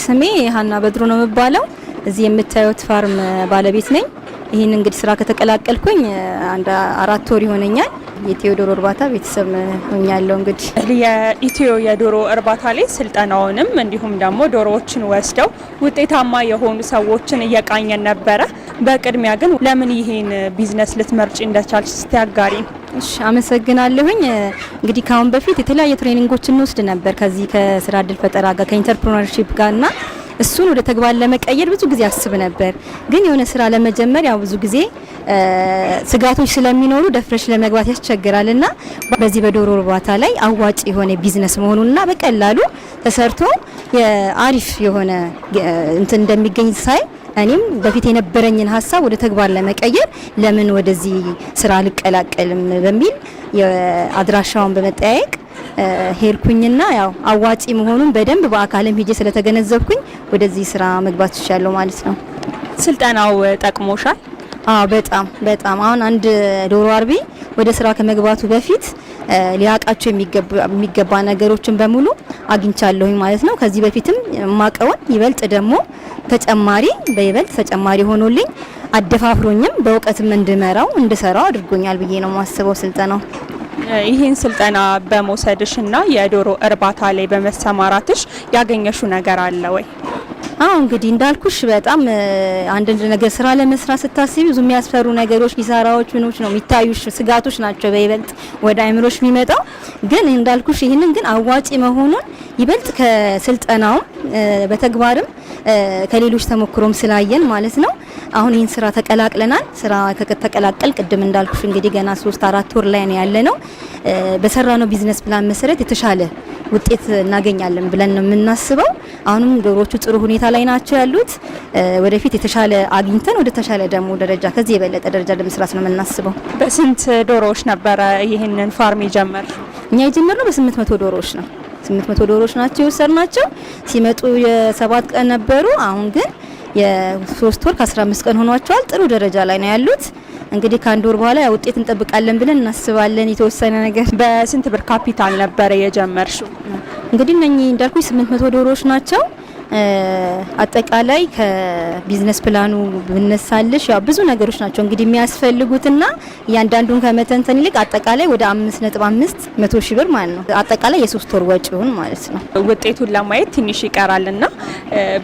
ስሜ ሀና በድሩ ነው የምባለው። እዚህ የምታዩት farm ባለቤት ነኝ። ይህን እንግዲህ ስራ ከተቀላቀልኩኝ አንድ 4 ወር ይሆነኛል። የኢትዮ ዶሮ እርባታ ቤተሰብ ሆኛለሁ። እንግዲህ የኢትዮ የዶሮ እርባታ ላይ ስልጠናውንም እንዲሁም ደግሞ ዶሮዎችን ወስደው ውጤታማ የሆኑ ሰዎችን እየቃኘን ነበረ። በቅድሚያ ግን ለምን ይሄን ቢዝነስ ልትመርጪ እንደቻልሽ እስቲ አጋሪን። እሺ፣ አመሰግናለሁኝ። እንግዲህ ከአሁን በፊት የተለያየ training ኦችን እንወስድ ነበር ከዚህ ከስራ እድል ፈጠራ ጋር፣ ከ entrepreneurship ጋር እና እሱን ወደ ተግባር ለመቀየር ብዙ ጊዜ አስብ ነበር። ግን የሆነ ስራ ለመጀመር ያው ብዙ ጊዜ ስጋቶች ስለሚኖሩ ደፍረሽ ለመግባት ያስቸግራል እና በዚህ በዶሮ እርባታ ላይ አዋጭ የሆነ ቢዝነስ መሆኑንና በቀላሉ ተሰርቶ የአሪፍ የሆነ እንትን እንደሚገኝ ሳይ እኔም በፊት የነበረኝን ሀሳብ ወደ ተግባር ለመቀየር ለምን ወደዚህ ስራ አልቀላቀልም በሚል የአድራሻውን በመጠያየቅ ሄድኩኝና ያው አዋጪ መሆኑን በደንብ በአካልም ሄጄ ስለተገነዘብኩኝ ወደዚህ ስራ መግባት ችያለሁ ማለት ነው። ስልጠናው ጠቅሞሻል? አዎ፣ በጣም በጣም። አሁን አንድ ዶሮ አርቢ ወደ ስራ ከመግባቱ በፊት ሊያውቃቸው የሚገባ ነገሮችን በሙሉ አግኝቻለሁኝ ማለት ነው። ከዚህ በፊትም የማውቀውን ይበልጥ ደግሞ ተጨማሪ በይበልጥ ተጨማሪ ሆኖልኝ አደፋፍሮኝም በእውቀትም እንድመራው እንድሰራው አድርጎኛል ብዬ ነው የማስበው ስልጠናው። ይህን ስልጠና በመውሰድሽ እና የዶሮ እርባታ ላይ በመሰማራትሽ ያገኘሽው ነገር አለ ወይ? አዎ፣ እንግዲህ እንዳልኩሽ በጣም አንድ ነገር ስራ ለመስራት ስታስቢ ብዙ የሚያስፈሩ ነገሮች፣ ኪሳራዎች፣ ምኖች ነው የሚታዩሽ፣ ስጋቶች ናቸው በይበልጥ ወደ አይምሮሽ የሚመጣው። ግን እንዳልኩሽ ይህንን ግን አዋጪ መሆኑን ይበልጥ ከስልጠናውም በተግባርም ከሌሎች ተሞክሮም ስላየን ማለት ነው። አሁን ይህን ስራ ተቀላቅለናል። ስራ ከተቀላቀል ቅድም እንዳልኩሽ እንግዲህ ገና 3 4 ወር ላይ ነው ያለነው። በሰራነው business plan መሰረት የተሻለ ውጤት እናገኛለን ብለን ነው የምናስበው። አሁንም ዶሮዎቹ ጥሩ ሁኔታ ላይ ናቸው ያሉት። ወደፊት የተሻለ አግኝተን ወደ ተሻለ ደግሞ ደረጃ፣ ከዚህ የበለጠ ደረጃ ለመስራት ነው የምናስበው። በስንት ዶሮዎች ነበረ ይህንን farm የጀመርሽው? እኛ የጀመርነው በ800 ዶሮዎች ነው። 800 ዶሮዎች ናቸው የወሰድናቸው። ሲመጡ የ7 ቀን ነበሩ። አሁን ግን የ3 ወር ከ15 ቀን ሆኗቸዋል። ጥሩ ደረጃ ላይ ነው ያሉት። እንግዲህ ከአንድ ወር በኋላ ያው ውጤት እንጠብቃለን ብለን እናስባለን። የተወሰነ ነገር። በስንት ብር ካፒታል ነበረ የጀመርሽው? እንግዲህ እነኚህ እንዳልኩኝ 800 ዶሮዎች ናቸው። አጠቃላይ ከ business plan ኑ ብነሳልሽ ያው ብዙ ነገሮች ናቸው እንግዲህ የሚያስፈልጉትና እያንዳንዱን ከመተንተን ይልቅ አጠቃላይ ወደ 5.5 መቶ ሺህ ብር ማለት ነው። አጠቃላይ የ3 ወር ወጪውን ማለት ነው። ውጤቱን ለማየት ትንሽ ይቀራልና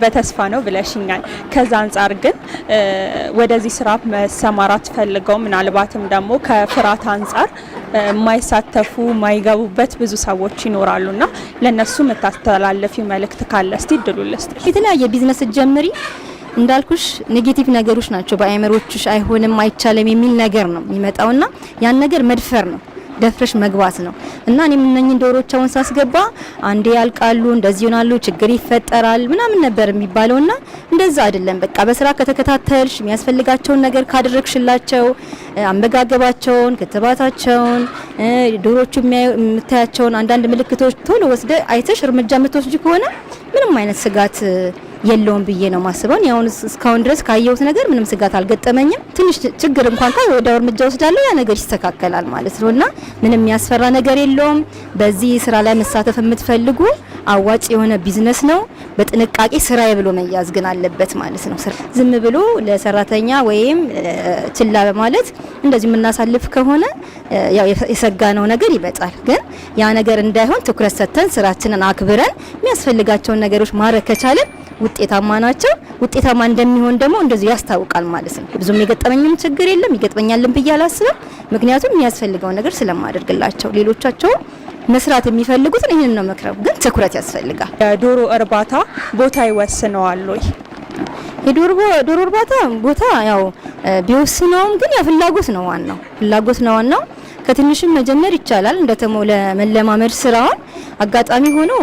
በተስፋ ነው ብለሽኛል። ከዛ አንጻር ግን ወደዚህ ስራ መሰማራት ፈልገው ምናልባትም ደግሞ ከፍርሃት አንጻር የማይሳተፉ፣ የማይገቡበት ብዙ ሰዎች ይኖራሉና ለእነሱ የምታስተላልፊው መልእክት ካለ እስቲ እድሉን ልስጥሽ። የተለያየ ቢዝነስ ስትጀምሪ እንዳልኩሽ negative ነገሮች ናቸው በአእምሮችሽ፣ አይሆንም፣ አይቻልም የሚል ነገር ነው የሚመጣውና ያን ነገር መድፈር ነው፣ ደፍረሽ መግባት ነው። እና እኔም እነኝን ዶሮዎች አሁን ሳስገባ አንዴ ያልቃሉ፣ እንደዚህ ይሆናሉ፣ ችግር ይፈጠራል ምናምን ነበር የሚባለውና እንደዛ አይደለም። በቃ በስራ ከተከታተልሽ፣ የሚያስፈልጋቸውን ነገር ካደረግሽላቸው፣ አመጋገባቸውን፣ ክትባታቸውን፣ ዶሮቹ የምታያቸውን አንዳንድ ምልክቶች ቶሎ ወስደ አይተሽ እርምጃ የምትወስጂ ከሆነ ምንም አይነት ስጋት የለውም ብዬ ነው ማስበው። እኔ አሁን እስካሁን ድረስ ካየሁት ነገር ምንም ስጋት አልገጠመኝም። ትንሽ ችግር እንኳን ካይ ወዲያው እርምጃ ወስዳለሁ፣ ያ ነገር ይስተካከላል ማለት ነው እና ምንም የሚያስፈራ ነገር የለውም። በዚህ ስራ ላይ መሳተፍ የምትፈልጉ አዋጭ የሆነ ቢዝነስ ነው። በጥንቃቄ ስራዬ ብሎ መያዝ ግን አለበት ማለት ነው። ዝም ብሎ ለሰራተኛ ወይም ችላ በማለት እንደዚህ የምናሳልፍ ከሆነ ያው የሰጋነው ነገር ይመጣል። ግን ያ ነገር እንዳይሆን ትኩረት ሰጥተን ስራችንን አክብረን የሚያስፈልጋቸውን ነገሮች ማድረግ ከቻለን ውጤታማ ናቸው። ውጤታማ እንደሚሆን ደግሞ እንደዚሁ ያስታውቃል ማለት ነው። ብዙም የገጠመኝም ችግር የለም፣ ይገጥመኛልም ብዬ አላስብም። ምክንያቱም የሚያስፈልገውን ነገር ስለማደርግላቸው ሌሎቻቸው መስራት የሚፈልጉትን ይህንን ነው መክረው፣ ግን ትኩረት ያስፈልጋል። የዶሮ እርባታ ቦታ ይወስነዋል ወይ? የዶሮ እርባታ ቦታ ያው ቢወስነውም ግን ያው ፍላጎት ነው ዋናው፣ ፍላጎት ነው ዋናው። ከትንሽም መጀመር ይቻላል እንደ ተሞ ለመለማመድ ስራውን። አጋጣሚ ሆኖ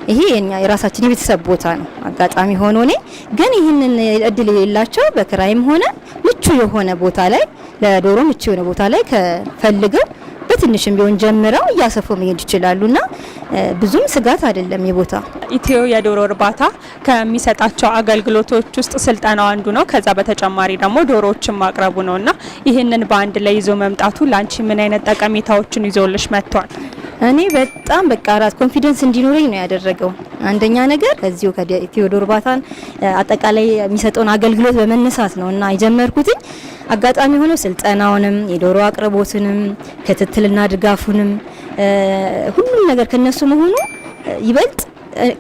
ይሄ የኛ የራሳችን የቤተሰብ ቦታ ነው። አጋጣሚ ሆኖ እኔ ግን ይህንን እድል የሌላቸው በክራይም ሆነ ምቹ የሆነ ቦታ ላይ፣ ለዶሮ ምቹ የሆነ ቦታ ላይ ከፈልገው በትንሽም ቢሆን ጀምረው እያሰፉ መሄድ ይችላሉና ብዙም ስጋት አይደለም የቦታ። ኢትዮ የዶሮ እርባታ ከሚሰጣቸው አገልግሎቶች ውስጥ ስልጠናው አንዱ ነው። ከዛ በተጨማሪ ደግሞ ዶሮዎችን ማቅረቡ ነው እና ይህንን በአንድ ላይ ይዞ መምጣቱ ለአንቺ ምን አይነት ጠቀሜታዎችን ይዞልሽ መጥቷል? እኔ በጣም በቃ ራስ confidence እንዲኖረኝ ነው ያደረገው። አንደኛ ነገር ከዚሁ ከኢትዮ ዶሮ እርባታን አጠቃላይ የሚሰጠውን አገልግሎት በመነሳት ነው እና የጀመርኩትኝ። አጋጣሚ ሆኖ ስልጠናውንም፣ የዶሮ አቅርቦትንም፣ ክትትልና ድጋፉንም፣ ሁሉም ነገር ከነሱ መሆኑ ይበልጥ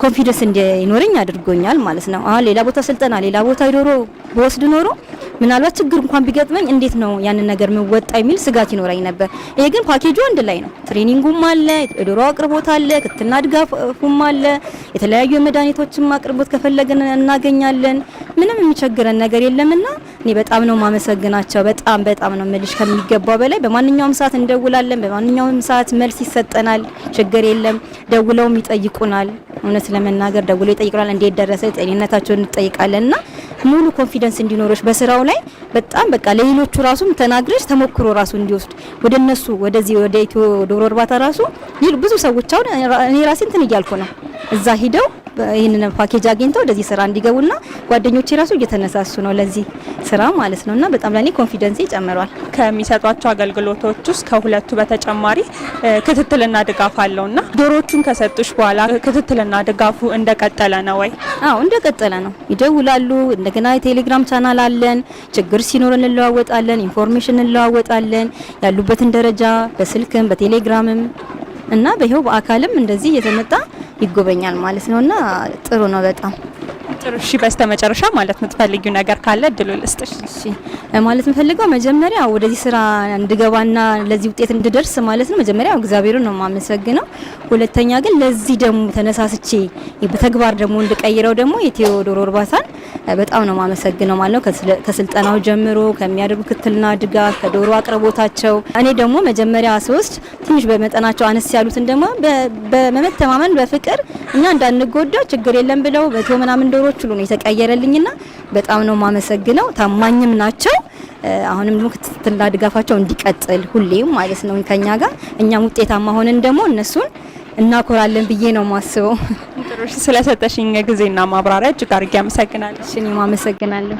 confidence እንዲኖረኝ አድርጎኛል ማለት ነው። አሁን ሌላ ቦታ ስልጠና፣ ሌላ ቦታ ዶሮ ብወስድ ኖሮ ምናልባት ችግር እንኳን ቢገጥመኝ እንዴት ነው ያንን ነገር ምወጣ የሚል ስጋት ይኖረኝ ነበር። ይሄ ግን ፓኬጁ አንድ ላይ ነው። Training ኡም አለ፣ የዶሮ አቅርቦት አለ፣ ክትትልና ድጋፉም አለ፣ የተለያዩ የመድኃኒቶችም አቅርቦት ከፈለግን እናገኛለን። ምንም የሚቸግረን ነገር የለምና እኔ በጣም ነው ማመሰግናቸው። በጣም በጣም ነው የምልሽ ከሚገባው በላይ። በማንኛውም ሰዓት እንደውላለን፣ በማንኛውም ሰዓት መልስ ይሰጠናል። ችግር የለም። ደውለውም ይጠይቁናል። እውነት ለመናገር ደውለው ይጠይቁናል። እንዴት ደረሰ ጤንነታቸውን እንጠይቃለንና ሙሉ confidence እንዲኖርሽ በስራው ላይ በጣም በቃ ለሌሎቹ ራሱም ተናግረሽ ተሞክሮ ራሱ እንዲወስድ ወደ እነሱ ወደዚህ ወደ ኢትዮ ዶሮ እርባታ ራሱ ብዙ ሰዎች አሁን እኔ ራሴ እንትን እያልኩ ነው፣ እዛ ሂደው ይህንን ፓኬጅ አግኝተው ወደዚህ ስራ እንዲገቡና ጓደኞቼ ራሱ እየተነሳሱ ነው ለዚህ ስራ ማለት ነውና በጣም ለኔ confidence ጨምሯል። ከሚሰጧቸው አገልግሎቶች ውስጥ ከሁለቱ በተጨማሪ ክትትልና ድጋፍ አለውና ዶሮዎቹን ከሰጡሽ በኋላ ክትትልና ድጋፉ እንደቀጠለ ነው ወይ? አዎ፣ እንደቀጠለ ነው። ይደውላሉ። እንደገና የቴሌግራም ቻናል አለን። ችግር ሲኖር እንለዋወጣለን፣ information እንለዋወጣለን። ያሉበትን ደረጃ በስልክም በቴሌግራምም እና በይኸው በአካልም እንደዚህ እየተመጣ ይጎበኛል ማለት ነውና ጥሩ ነው በጣም። ጥሩ። እሺ፣ በስተመጨረሻ ማለት የምትፈልጊው ነገር ካለ እድሉ ልስጥሽ። እሺ፣ ማለት የምፈልገው መጀመሪያ ወደዚህ ስራ እንድገባና ለዚህ ውጤት እንድደርስ ማለት ነው መጀመሪያ እግዚአብሔርን ነው የማመሰግነው። ሁለተኛ ግን ለዚህ ደግሞ ተነሳስቼ በተግባር ደግሞ እንድቀይረው ደግሞ የኢትዮ ዶሮ እርባታን በጣም ነው የማመሰግነው ማለት ነው። ከስልጠናው ጀምሮ፣ ከሚያደርጉ ክትትልና ድጋፍ፣ ከዶሮ አቅርቦታቸው፣ እኔ ደግሞ መጀመሪያ ስወስድ ትንሽ በመጠናቸው አነስ ያሉትን ደግሞ በመተማመን በፍቅር እኛ እንዳንጎዳ ችግር የለም ብለው 100 ምናምን ዶሮዎች ሁሉ ነው የተቀየረልኝና በጣም ነው የማመሰግነው። ታማኝም ናቸው። አሁንም ደግሞ ክትትልና ድጋፋቸው እንዲቀጥል ሁሌም ማለት ነው ከኛ ጋር፣ እኛም ውጤታማ ሆነን ደግሞ እነሱን እናኮራለን ብዬ ነው የማስበው። ጥሩ። ስለሰጠሽኝ ጊዜና ማብራሪያ እጅግ አድርጌ አመሰግናለሁ። እሺ፣ እኔም አመሰግናለሁ።